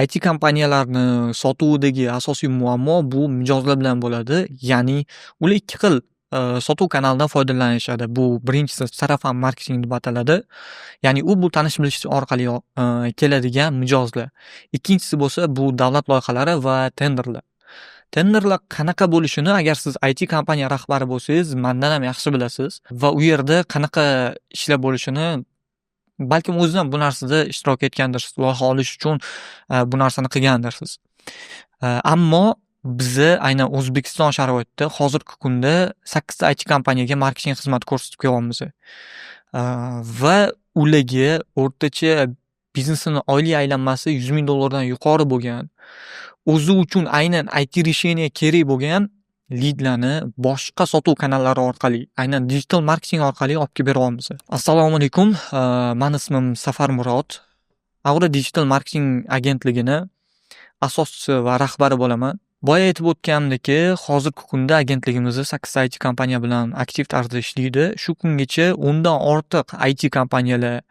IT kompaniyalarni sotuvidagi asosiy muammo bu mijozlar bilan bo'ladi. Ya'ni ular ikki xil sotuv kanalidan foydalanishadi. Bu birinchisi sarafan marketing deb ataladi. Ya'ni u bu tanish bilish orqali keladigan mijozlar. Ikkinchisi bo'lsa bu davlat loyihalari va tenderlar. Tenderlar qanaqa bo'lishini agar siz IT kompaniya rahbari bo'lsangiz, mandan ham yaxshi bilasiz va u yerda qanaqa ishlar bo'lishini balkim o'ziz ham bu narsada ishtirok etgandirsiz, loyiha olish uchun bu narsani qilgandirsiz. Ammo biza aynan O'zbekiston sharoitida hozirgi kunda sakkizta IT kompaniyaga marketing xizmati ko'rsatib kelyapmiz. Va ularga o'rtacha biznesini oylik aylanmasi 100 000 dollardan yuqori bo'lgan, o'zi uchun aynan IT решение kerak bo'lgan lidlarni boshqa sotuv kanallari orqali, aynan digital marketing orqali olib kelib beryapmiz. Assalomu alaykum, mani ismim Safar Murod. Aura Digital Marketing agentligini asoschisi va rahbari bo'laman. Boya aytib o'tganimdek, hozirgi kunda agentligimizda sakkizta IT kompaniya bilan aktiv tarzda ishlaydi. Shu kungacha 10dan ortiq IT kompaniyalar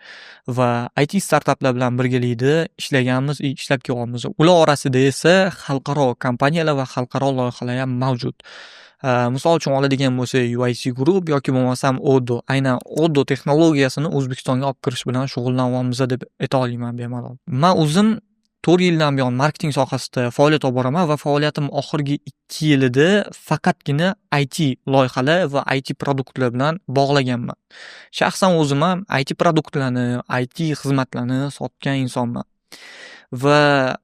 va IT startaplar bilan birgalikda ishlaganmiz и ishlab kelyapmiz. Ular orasida esa xalqaro kompaniyalar va xalqaro loyihalar ham mavjud. Misol uchun oladigan bo'lsak, UIC Group yoki bo'lmasam Odoo. Aynan Odoo texnologiyasini O'zbekistonga olib kirish bilan shug'ullanyapmiz deb ayta olaman bemalol. Man o'zim 4 yildan buyon marketing sohasida faoliyat olib boraman va faoliyatim oxirgi 2 yilida faqatgina IT loyihalar va IT produktlar bilan bog'laganman. Shaxsan o'zim ham IT produktlarni, IT xizmatlarni sotgan insonman. Va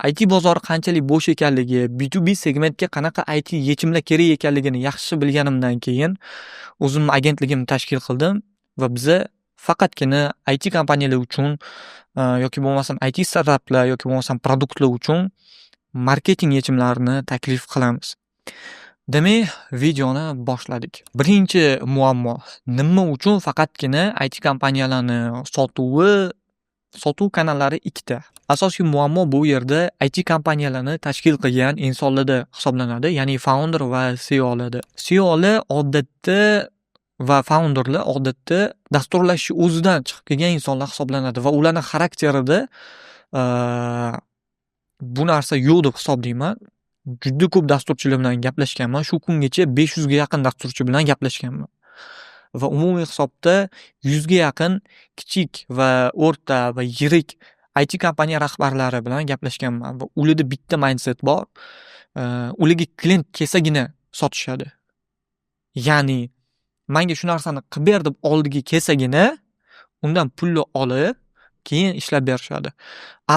IT bozori qanchalik bo'sh ekanligi, B2B segmentga qanaqa IT yechimlar kerak ekanligini yaxshi bilganimdan keyin o'zimni agentligimni tashkil qildim va biza faqatgina IT kompaniyalar uchun yoki bo'lmasam IT startaplar yoki bo'lmasam produktlar uchun marketing yechimlarini taklif qilamiz. Demak, videoni boshladik. Birinchi muammo: nima uchun faqatgina IT kompaniyalarni sotuv kanallari ikkita? Asosiy muammo bu yerda IT kompaniyalarni tashkil qilgan insonlarda hisoblanadi, ya'ni founder va CEOlarda. CEOlar odatda va founderlar odatda dasturlash o'zidan chiqib kelgan insonlar hisoblanadi va ularni xarakterida bu narsa yo'q deb hisoblayman. Juda ko'p dasturchilar bilan gaplashganman. Shu kungacha 500 ga yaqin dasturchi bilan gaplashganman. Va umumiy hisobda 100 ga yaqin kichik va o'rta va yirik IT kompaniya rahbarlari bilan gaplashganman va ularda bitta mindset bor. Ularga klient kelsagina sotishadi. Ya'ni manga shu narsani qilib ber deb oldiga kelsagina, undan pulni olib, keyin ishlab berishadi.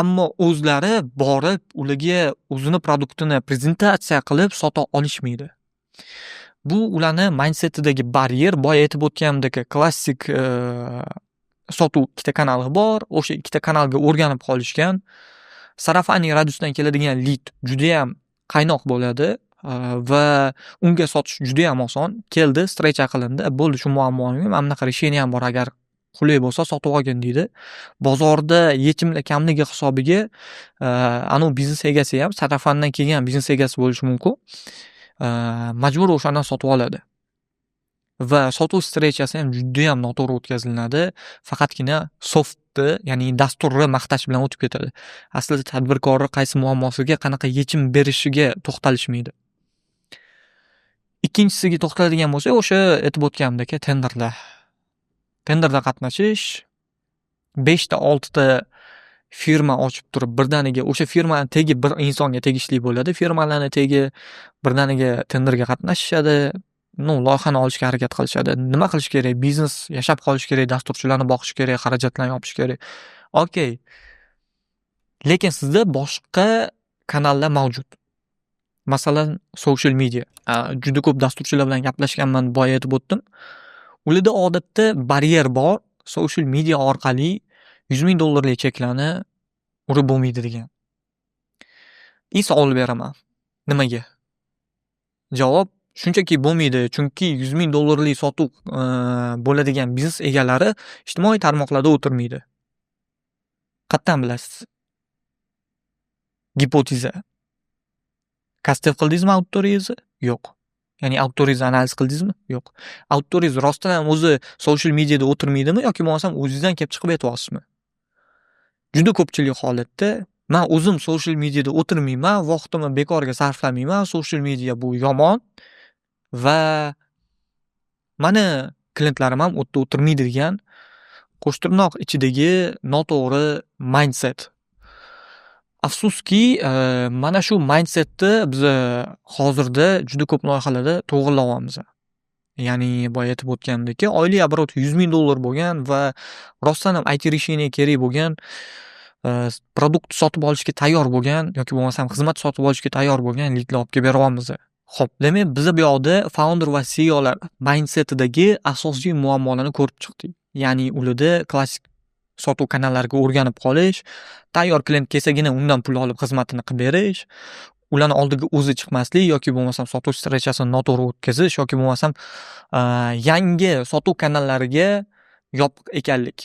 Ammo o'zlari borib ularga o'zini produktini prezentatsiya qilib sota olishmaydi. Bu ularni mindsetidagi baryer. Boya aytib o'tganimdek, klassik sotuv ikkita kanali bor. O'sha ikkita kanalga o'rganib qolishgan. Сарафанный radiosdan keladigan lid judayam qaynoq bo'ladi va unga sotish judayam oson. Keldi, встреча qilindi, bo'ldi, shu muammoing, mana bunaqa решение ham bor, agar qulay bo'lsa, sotib olgin deydi. Bozorda yechimlar kamligi hisobiga anavi biznes egasi ham sarafandan kelgan biznes egasi bo'lishi mumkin. Majbur o'shandan sotib oladi. Va sotuv встреча si ham judayam noto'g'ri o'tkaziladi. Faqatgina softni, ya'ni dasturni maqtash bilan o'tib ketadi. Aslida tadbirkorni qaysi muammosiga qanaqa yechim berishiga to'xtalishmaydi. Ikkinchisiga to'xtaladigan bo'lsak, o'sha aytib o'tganimdek, tenderlar. Tenderda qatnashish, beshta, oltita firma ochib turib, birdaniga o'sha firmani tegi bir insonga tegishli bo'ladi. Firmalarni tegi birdaniga tenderga qatnashishadi. Ну, loyihani olishga harakat qilishadi. Nima qilish kerak? Biznes yashab qolishi kerak, dasturchilarni boqish kerak, xarajatlarni yopish kerak. Okey. Lekin sizda boshqa kanallar mavjud. Masalan, social media. Juda ko'p dasturchilar bilan gaplashganman, boya aytib o'tdim. Ularda odatda baryer bor. Social media orqali 100 000 dollarlik cheklarni urib bo'lmaydi degan. И savol beraman: nimaga? Javob shunchaki bo'lmaydi. Chunki 100 000 dollarlik sotuv bo'ladigan biznes egalari ijtimoiy tarmoqlarda o'tirmaydi. Qayerdan bilasiz? Gipoteza. Кастдев qildingizmi auditoriyangizni? Yo'q. Ya'ni auditoriyangizni analiz qildingizmi? Yo'q. Auditoriyangiz rostdan ham o'zi social mediada o'tirmaydimi yoki bo'lmasam o'zingizdan kelib chiqib aytyapsizmi? Juda ko'pchilik holatda Man o'zim social mediada o'tirmayman, vaqtimni bekorga sarflamayman. Social media bu yomon va mani klientlarim ham u yerda o'tirmaydi degan qo'shtirnoq ichidagi noto'g'ri mindset. Afsuski, mana shu mindsetni biza hozirda juda ko'p loyihalarda to'g'irlayapmiz. Ya'ni boya aytib o'tganimdek, oylik оборот 100 000 dollar bo'lgan va rostdan ham IT решение kerak bo'lgan, продукт sotib olishga tayyor bo'lgan yoki bo'lmasam xizmat sotib olishga tayyor bo'lgan lidlar olib kelib beryapmiz. Xo'p, demak, biza bu yoqda founder va CEOlar mindsetidagi asosiy muammolarni ko'rib chiqdik. Ya'ni ularda klassik sotuv kanallariga o'rganib qolish, tayyor klient kelsagina undan pul olib xizmatini qilib berish, ularni oldiga o'zi chiqmaslik yoki bo'lmasam sotuv встреча sini noto'g'ri o'tkazish yoki bo'lmasam yangi sotuv kanallariga yopiq ekanlik.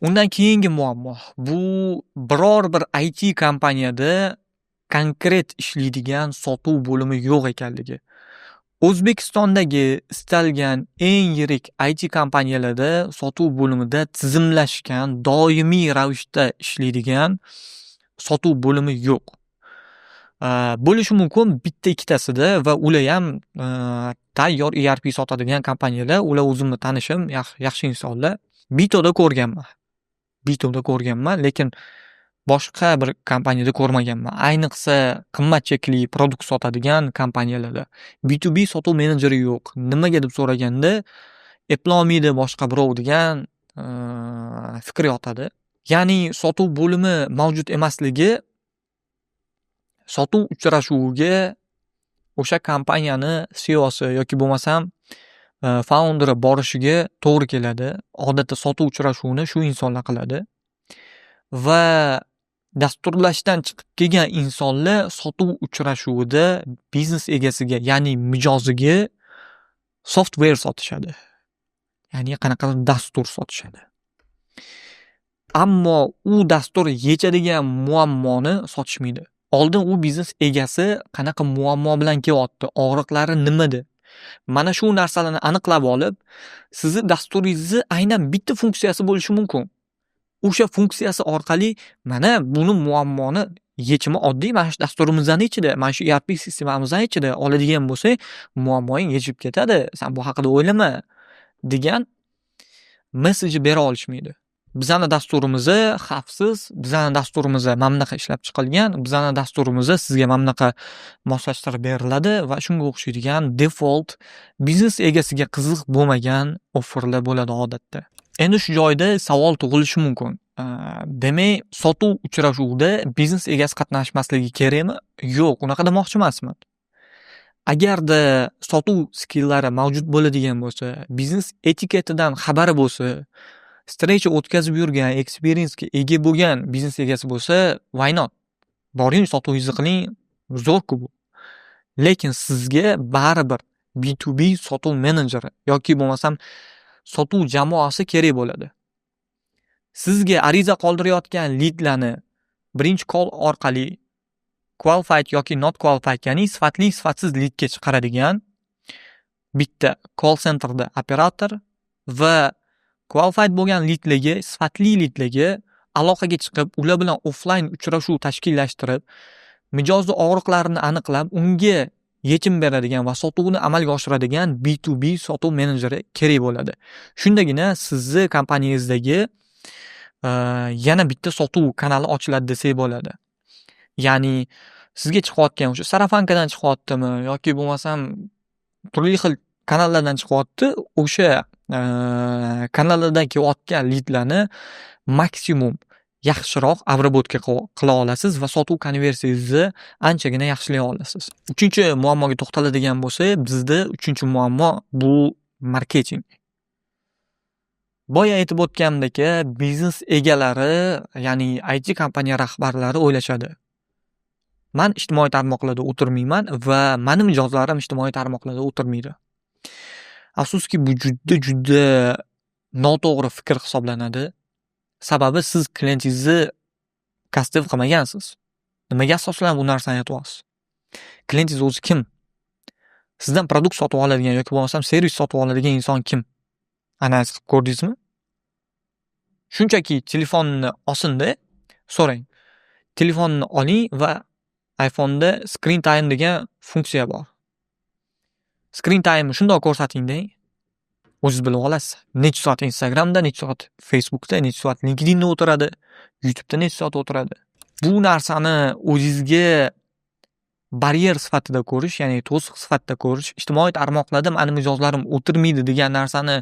Undan keyingi muammo bu biror bir IT kompaniyada konkret ishlaydigan sotuv bo'limi yo'q ekanligi. O'zbekistondagi istalgan eng yirik IT kompaniyalarda sotuv bo'limida tizimlashgan, doimiy ravishda ishlaydigan sotuv bo'limi yo'q. Bo'lishi mumkin bitta ikkitasida va ularham tayyor ERP sotadigan kompaniyalar. Ular o'zimni tanishim, yaxshi insonlar. Bitoda ko'rganman. Bitoda ko'rganman, lekin boshqa bir kompaniyada ko'rmaganman. Ayniqsa qimmat chekli продукт sotadigan kompaniyalarda. B2B sotuv menejeri yo'q. Nimaga deb so'raganda, eplolmaydi boshqa birov degan fikr yotadi. Ya'ni sotuv bo'limi mavjud emasligi sotuv uchrashuviga o'sha kompaniyani CEOsi yoki bo'lmasam founderi borishiga to'g'ri keladi. Odatda sotuv uchrashuvini shu insonlar qiladi va dasturlashdan chiqib kelgan insonlar sotuv uchrashuvida biznes egasiga, ya'ni mijoziga software sotishadi. Ya'ni qanaqadir dastur sotishadi. Ammo u dastur yechadigan muammoni sotishmaydi. Oldin u biznes egasi qanaqa muammo bilan kelyapti, og'riqlari nimada? Mana shu narsalarni aniqlab olib, sizni dasturingizni aynan bitta funksiyasi bo'lishi mumkin. O'sha funksiyasi orqali mana buni muammoni yechimi oddiy mana shu dasturimizni ichida, mana shu ERP sistemamizni ichida oladigan bo'lsak, muammoing yechilib ketadi. San bu haqida o'ylama degan message bera olishmaydi. Bizani dasturimiz xavfsiz, bizani dasturimiz mana bunaqa ishlab chiqilgan, bizani dasturimiz sizga mana bunaqa moslashtirib beriladi va shunga o'xshaydigan default, biznes egasiga qiziq bo'lmagan offerlar bo'ladi odatda. Endi shu joyda savol tug'ilishi mumkin. Demak, sotuv uchrashuvida biznes egasi qatnashmasligi kerakmi? Yo'q, unaqa demoqchi emasman. Agarda sotuv skillari mavjud bo'ladigan bo'lsa, biznes etiketidan xabari bo'lsa, встреча o'tkazib yurgan, experience'ga ega bo'lgan biznes egasi bo'lsa, why not? Boring, sotuvingizni qiling, zo'r-ku bu. Lekin sizga baribir B2B sotuv menejeri yoki bo'lmasam sotuv jamoasi kerak bo'ladi. Sizga ariza qoldirayotgan lidlarni birinchi call orqali qualified yoki not qualified, ya'ni sifatli, sifatsiz lidga chiqaradigan bitta call centerda operator va qualified bo'lgan lidlarga, sifatli lidlarga aloqaga chiqib, ular bilan offline uchrashuv tashkillashtirib, mijozni og'riqlarini aniqlab, unga yechim beradigan va sotuvni amalga oshiradigan B2B sotuv menejeri kerak bo'ladi. Shundagina sizni kompaniyingizdagi yana bitta sotuv kanali ochiladi desak bo'ladi. Ya'ni sizga chiqayotgan o'sha сарафанка dan chiqyaptimi yoki bo'lmasam turli xil kanallardan chiqyapti, o'sha kanallardan kelayotgan lidlarni maksimum yaxshiroq обработка qila olasiz va sotuv konversiyangizni anchagina yaxshilay olasiz. Uchinchi muammoga to'xtaladigan bo'lsak, bizda uchinchi muammo bu marketing. Boya aytib o'tganimdek, biznes egalari, ya'ni IT kompaniya rahbarlari o'ylashadi: Man ijtimoiy tarmoqlarda o'tirmayman va mani mijozlarim ijtimoiy tarmoqlarda o'tirmaydi. Afsuski, bu juda juda noto'g'ri fikr hisoblanadi. Sababi siz klientingizni custdev qilmagansiz. Nimaga asoslanib bu narsani aytyapsiz? Klientingiz o'zi kim? Sizdan продукт sotib oladigan yoki bo'lmasam servis sotib oladigan inson kim? Analiz qilib ko'rdingizmi? Shunchaki telefonni olsin-da, so'rang. Telefonni oling va iPhone'da screen time degan funksiya bor. Screen time'ni shundoq ko'rsating deng. O'zingiz bilib olasiz. Necha soat Instagramda, necha soat Facebookda, necha soat LinkedInda o'tiradi, YouTube'da necha soat o'tiradi. Bu narsani o'zingizga baryer sifatida ko'rish, ya'ni to'siq sifatida ko'rish, ijtimoiy tarmoqlarda mani mijozlarim o'tirmaydi degan narsani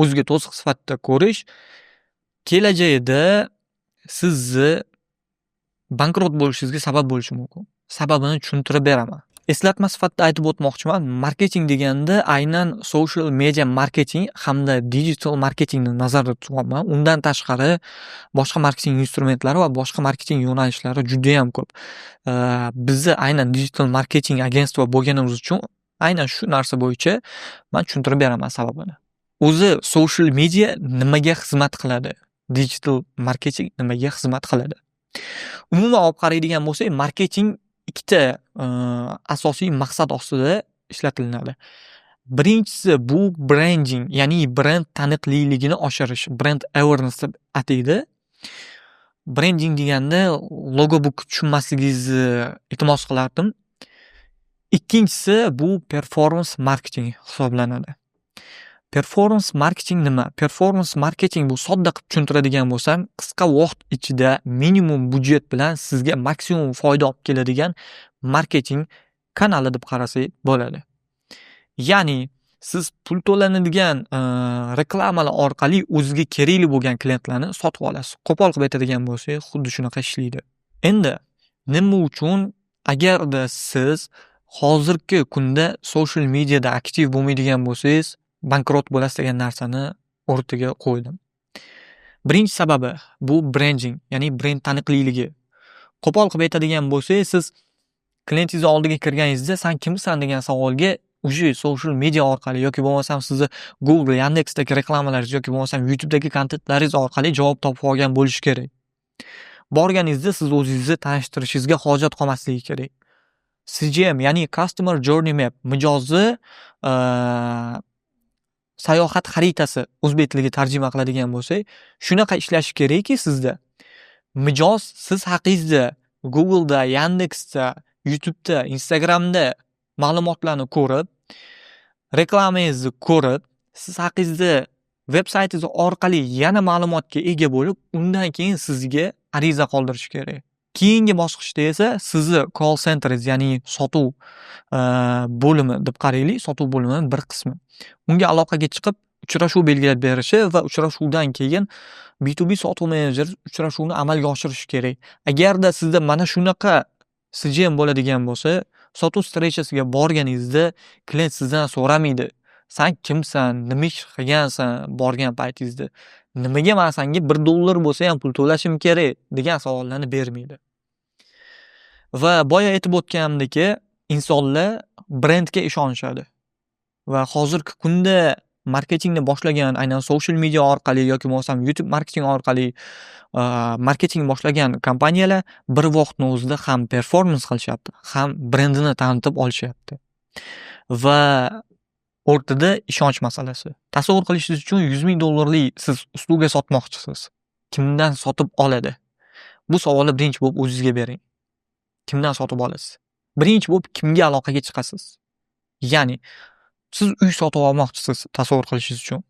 o'ziga to'siq sifatida ko'rish kelajakda sizni bankrot bo'lishingizga sabab bo'lishi mumkin. Sababini tushuntirib beraman. Eslatma sifatida aytib o'tmoqchiman, marketing deganda aynan social media marketing hamda digital marketingni nazarda tutyapman. Undan tashqari boshqa marketing instrumentlari va boshqa marketing yo'nalishlari judayam ko'p. Bizni aynan digital marketing агентство bo'lganimiz uchun aynan shu narsa bo'yicha man tushuntirib beraman sababini. O'zi social media nimaga xizmat qiladi? Digital marketing nimaga xizmat qiladi? Umuman olib qaraydigan bo'lsak, marketing ikkita asosiy maqsad ostida ishlatilinadi. Birinchisi bu brending, ya'ni brend taniqliligini oshirish, brand awareness deb ataydi. Brending deganda logobook tushunmasligingizni iltimos qilardim. Ikkinchisi bu performance marketing hisoblanadi. Performance marketing nima? Performance marketing bu, sodda qilib tushuntiradigan bo'lsam, qisqa vaqt ichida minimum byudjet bilan sizga maksimum foyda olib keladigan marketing kanali deb qarasak bo'ladi. Ya'ni siz pul to'lanadigan reklamalar orqali o'ziga kerakli bo'lgan klientlarni sotib olasiz. Qo'pol qilib aytadigan bo'lsak, xuddi shunaqa ishlaydi. Endi nima uchun, agarda siz hozirgi kunda social mediada aktiv bo'lmaydigan bo'lsangiz, bankrot bo'lasiz degan narsani o'rtaga qo'ydim. Birinchi sababi bu brending, ya'ni brend taniqliligi. Qo'pol qilib aytadigan bo'lsak, siz klientingizni oldiga kirganingizda "San kimsan?" degan savolga уже social media orqali yoki bo'lmasam sizni Google, Yandexdagi reklamalaringiz yoki bo'lmasam YouTubedagi kontentlaringiz orqali javob topib olgan bo'lishi kerak. Borganingizda siz o'zingizni tanishtirishingizga hojat qolmasligi kerak. CJM, ya'ni Customer Journey Map, mijozni sayohat xaritasi, o'zbek tiliga tarjima qiladigan bo'lsak, shunaqa ishlashi kerakki sizda. Mijoz siz haqingizda Google'da, Yandexda, YouTube'da, Instagramda ma'lumotlarni ko'rib, reklamangizni ko'rib, siz haqingizda veb saytingiz orqali yana ma'lumotga ega bo'lib, undan keyin sizga ariza qoldirishi kerak. Keyingi bosqichda esa sizni call centeringiz, ya'ni sotuv bo'limi deb qaraylik, sotuv bo'limini bir qismi. Unga aloqaga chiqib, uchrashuv belgilab berishi va uchrashuvdan keyin B2B sotuv menejeri uchrashuvni amalga oshirishi kerak. Agarda sizda mana shunaqa CJM bo'ladigan bo'lsa, sotuv встреча siga borganingizda klient sizdan so'ramaydi: "San kimsan, nima ish qilgansan borgan paytingizda? Nimaga man sanga $1 bo'lsa ham pul to'lashim kerak?" degan savollarni bermaydi. Va boya aytib o'tganimdek, insonlar brendga ishonishadi. Va hozirgi kunda marketingni boshlagan, aynan social media orqali yoki bo'lmasam YouTube marketing orqali marketing boshlagan kompaniyalar bir vaqtni o'zida ham performance qilishyapti, ham brendini tanitib olishyapti. Va o'rtada ishonch masalasi. Tasavvur qilishingiz uchun, 100 000 dollarlik siz услуга sotmoqchisiz. Kimdan sotib oladi? Bu savolni birinchi bo'lib o'zingizga bering. Kimdan sotib olasiz? Birinchi bo'lib kimga aloqaga chiqasiz? Ya'ni siz uy sotib olmoqchisiz, tasavvur qilishingiz uchun.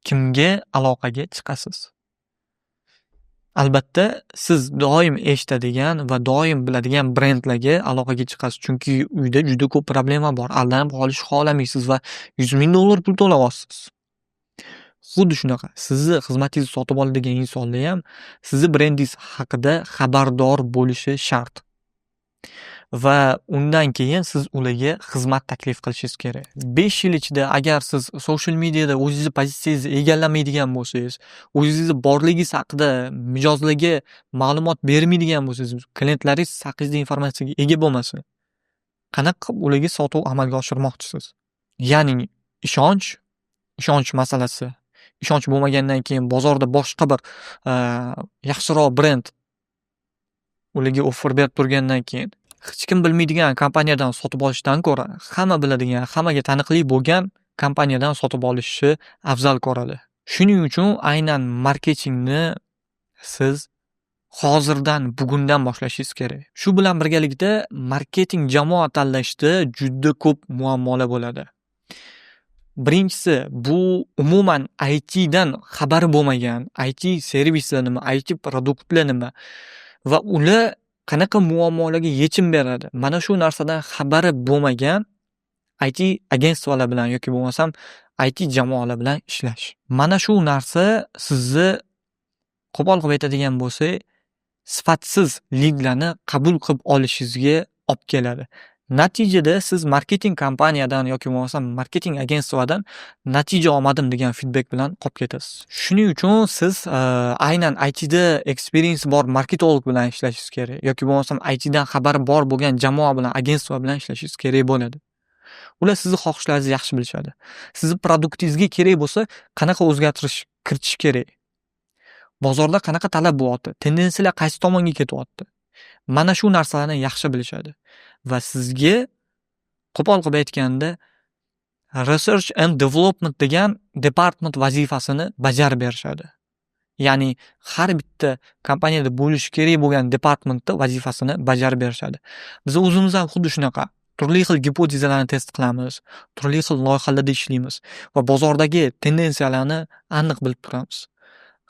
Kimga aloqaga chiqasiz? Albatta, siz doim eshitadigan va doim biladigan brendlarga aloqaga chiqasiz. Chunki uyda juda ko'p problema bor. Aldanib qolishni xohlamaysiz va 100 000 dollar pul to'layapsiz. Xuddi shunaqa, sizni xizmatingizni sotib oladigan insonlar ham sizni brendingiz haqida xabardor bo'lishi shart. Va undan keyin siz ularga xizmat taklif qilishingiz kerak. 5 yil ichida agar siz social mediada o'zingizni pozitsiyangizni egallamaydigan bo'lsangiz, o'zingizni borligingiz haqida mijozlarga ma'lumot bermaydigan bo'lsangiz, klientlaringiz siz haqingizda informatsiyaga ega bo'lmasa, qanaqa qilib ularga sotuv amalga oshirmoqchisiz? Ya'ni ishonch, ishonch masalasi. Ishonch bo'lmagandan keyin bozorda boshqa bir yaxshiroq brend ularga offer berib turgandan keyin hech kim bilmaydigan kompaniyadan sotib olishdan ko'ra hamma biladigan, hammaga taniqli bo'lgan kompaniyadan sotib olishni afzal ko'radi. Shuning uchun aynan marketingni siz Hozirdan, bugundan boshlashingiz kerak. Shu bilan birgalikda marketing jamoa tanlashda juda ko'p muammolar bo'ladi. Birinchisi, bu umuman ITdan xabari bo'lmagan, IT servislar nima, IT produktlar nima va ular qanaqa muammolarga yechim beradi, mana shu narsadan xabari bo'lmagan IT agentstvolar bilan yoki bo'lmasam IT jamoalar bilan ishlash. Mana shu narsa sizni, qo'pol qilib aytadigan bo'lsak, sifatsiz lidlarni qabul qilib olishingizga olib keladi. Natijada siz marketing kompaniyadan yoki bo'lmasam marketing agentstvodan natija olmadim degan feedback bilan qolib ketasiz. Shuning uchun siz aynan ITda experience bor marketolog bilan ishlashingiz kerak yoki bo'lmasam ITdan xabari bor bo'lgan jamoa bilan, agentstvo bilan ishlashingiz kerak bo'ladi. Ular sizni xohishlaringizni yaxshi bilishadi. Sizni produktingizga kerak bo'lsa, qanaqa o'zgartirish kiritish kerak? Bozorda qanaqa talab bo'lyapti? Tendensiyalar qaysi tomonga ketyapti? Mana shu narsalarni yaxshi bilishadi va sizga, qo'pol qilib aytganda, research and development degan department vazifasini bajarib berishadi. Ya'ni har bitta kompaniyada bo'lishi kerak bo'lgan departmentni vazifasini bajarib berishadi. Biz o'zimiz ham xuddi shunaqa. Turli xil gipotezalarni test qilamiz, turli xil loyihalarda ishlaymiz va bozordagi tendensiyalarni aniq bilib turamiz.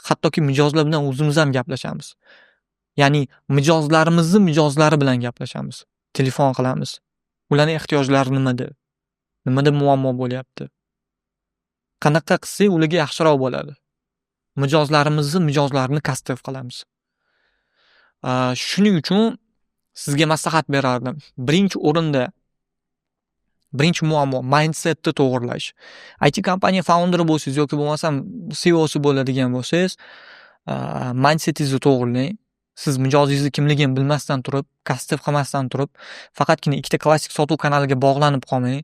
Hattoki mijozlar bilan o'zimiz ham gaplashamiz. Ya'ni mijozlarimizni mijozlari bilan gaplashamiz. Telefon qilamiz. Ularning ehtiyojlari nimada? Nimada muammo bo'lyapti? Qanaqa qilsak ularga yaxshiroq bo'ladi? Mijozlarimizni mijozlarini custdev qilamiz. Shuning uchun sizga maslahat berardim. Birinchi o'rinda, birinchi muammo mindsetni to'g'irlash. IT kompaniya founderi bo'lsangiz yoki bo'lmasam CEOsi bo'ladigan bo'lsangiz, mindsetingizni to'g'irlang. Siz mijozingizni kimligini bilmasdan turib, custdev qilmasdan turib, faqatgina ikkita klassik sotuv kanaliga bog'lanib qolmang.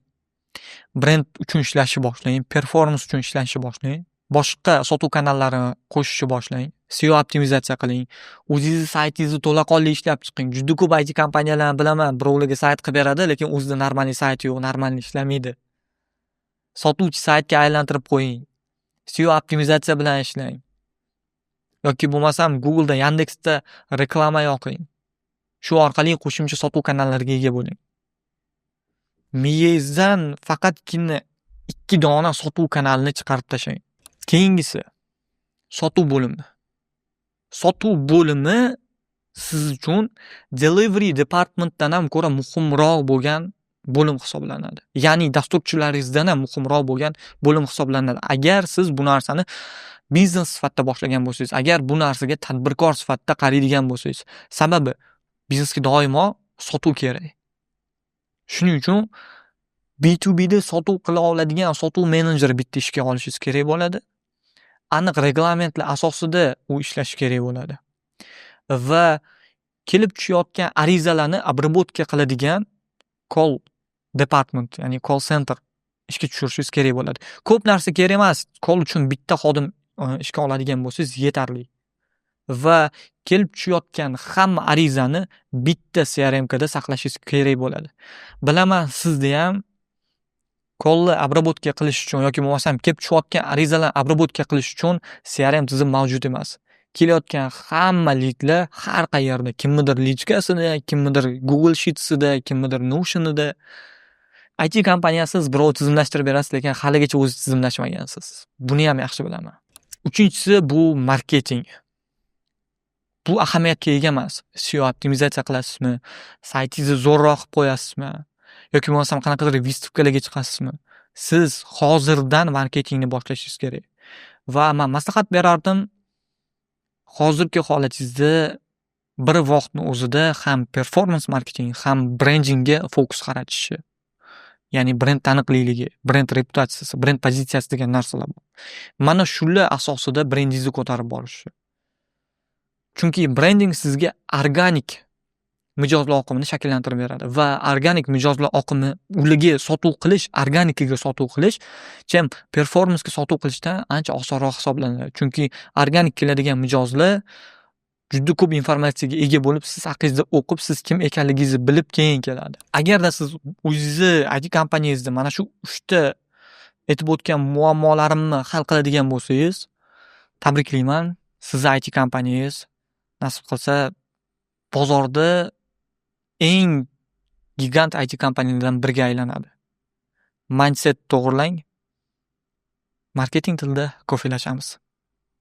Brend uchun ishlashni boshlang, performance uchun ishlashni boshlang. Boshqa sotuv kanallarini qo'shishni boshlang. SEO optimizatsiya qiling. O'zingizni saytingizni to'laqonli ishlab chiqing. Juda ko'p IT kompaniyalarni bilaman, birovlarga sayt qilib beradi, lekin o'zida нормальный sayti yo'q, нормальный ishlamaydi. Sotuvchi saytga aylantirib qo'ying. SEO optimizatsiya bilan ishlang. Yoki bo'lmasam Google'da, Yandexda reklama yoqing. Shu orqali qo'shimcha sotuv kanallariga ega bo'ling. Miyangizdan faqatgina ikki dona sotuv kanalini chiqarib tashlang. Keyingisi sotuv bo'limi. Sotuv bo'limi siz uchun delivery departmentdan ham ko'ra muhimroq bo'lgan bo'lim hisoblanadi. Ya'ni dasturchilaringizdan ham muhimroq bo'lgan bo'lim hisoblanadi. Agar siz bu narsani biznes sifatida boshlagan bo'lsangiz, agar bu narsaga tadbirkor sifatida qaraydigan bo'lsangiz. Sababi biznesga doimo sotuv kerak. Shuning uchun B2Bda sotuv qila oladigan sotuv menejeri bitta ishga olishingiz kerak bo'ladi. Aniq reglamentlar asosida u ishlashi kerak bo'ladi. Va kelib tushayotgan arizalarni обработка qiladigan call department, ya'ni call center ishga tushirishingiz kerak bo'ladi. Ko'p narsa kerak emas. Call uchun bitta xodim ishga oladigan bo'lsangiz, yetarli. Va kelib tushayotgan hamma arizani bitta CRMkada saqlashingiz kerak bo'ladi. Bilaman, sizda ham callni обработка qilish uchun yoki bo'lmasam kelib tushayotgan arizalarni обработка qilish uchun CRM tizim mavjud emas. Kelayotgan hamma lidlar har qayerda, kimnidir личка sida, kimnidir Google Sheetsida, kimnidir Notionida. IT kompaniyasiz, birov tizimlashtirib berasiz, lekin haligacha o'zingiz tizimlashmagansiz. Buni ham yaxshi bilaman. Uchinchisi, bu marketing. Bu ahamiyatga ega emas. SEO optimizatsiya qilasizmi, saytingizni zo'rroq qilib qo'yasizmi yoki bo'lmasam qanaqadir выставка larga chiqasizmi? Siz hozirdan marketingni boshlashingiz kerak. Va man maslahat berardim, hozirgi holatingizda bir vaqtni o'zida ham performance marketing, ham brendingga fokus qaratishni. Ya'ni brend taniqliligi, brend reputatsiyasi, brend pozitsiyasi degan narsalar bor. Mana shular asosida brendingizni ko'tarib borishni. Chunki brending sizga organik mijozlar oqimini shakllantirib beradi va organik mijozlar oqimi, ularga sotuv qilish, organikaga sotuv qilish чем performansga sotuv qilishdan ancha osonroq hisoblanadi. Chunki organik keladigan mijozlar juda ko'p informatsiyaga ega bo'lib, siz haqingizda o'qib, siz kim ekanligingizni bilib keyin keladi. Agarda siz o'zingizni IT kompaniyangizda mana shu uchta aytib o'tgan muammolarimni hal qiladigan bo'lsangiz, tabriklayman. Sizni IT kompaniyangiz Nasib qilsa, bozorda eng gigant IT kompaniyalardan biriga aylanadi. Mindset to'g'irlang. Marketing tilida kofelashamiz.